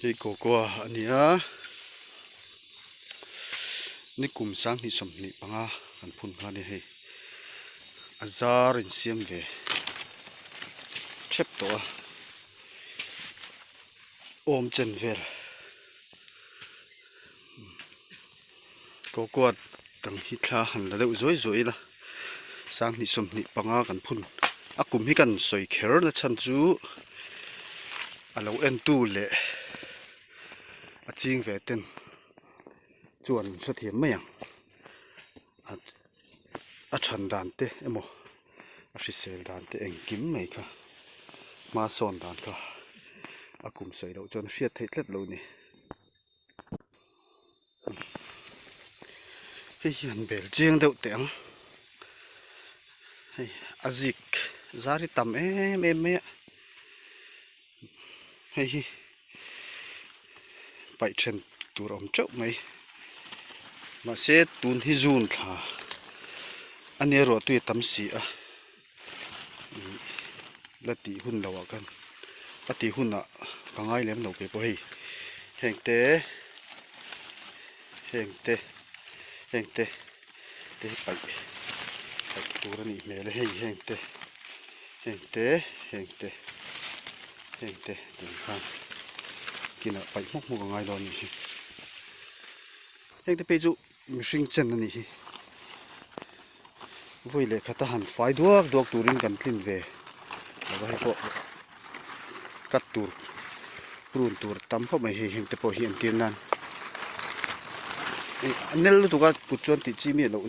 Hei cocoa a ni a ni kum sanghnih 25 kan phun kha a ni hei a zar insiam ve thep tawh a awm chen vel cocoa dang hi thla han la deuh zuai zuai ila 2025 kan phun a kum hi kan sawi kher na chhan chu a lo en tu leh a ching ve ten chuan hrethiam mai ang a than dan te emaw a hrisel dan te engkim mai kha hma sawn dan kha a kum sawi loh chuan hriat theih tlat lo a ni. Hei hi han bel chiang deuh teh ang hei a zik zar hi tam em em mai a hei hi paih then tur a awm teuh mai mahse tun hi zun thla a nia ruah tui a tam si a la tih hun loh ah khan a tih hunah ka ngai lem lo keipawh hei heng te heng te heng te te hi paih paih tur a nih hmel a hei heng te heng te heng te heng te tiang khan kinah paih hmawk hmawk a ngai dawn a nih hi heng te phei chu mihring chen a nih hi. Vawi leh khat a han fai duak duak turin kan tlin ve lo va hei pawh cut tur prune tur tam khawp mai hei heng te pawh hi entir nan a nel lutuk a kut chuan tih chi miah loh.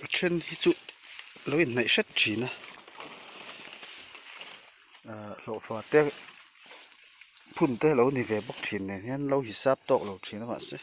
A then hi chu lo inhnaih hret thin a ahh hlawhfa te phun te lo ni ve bawk thin nen hian lo hisap tawk lo thin a mahse.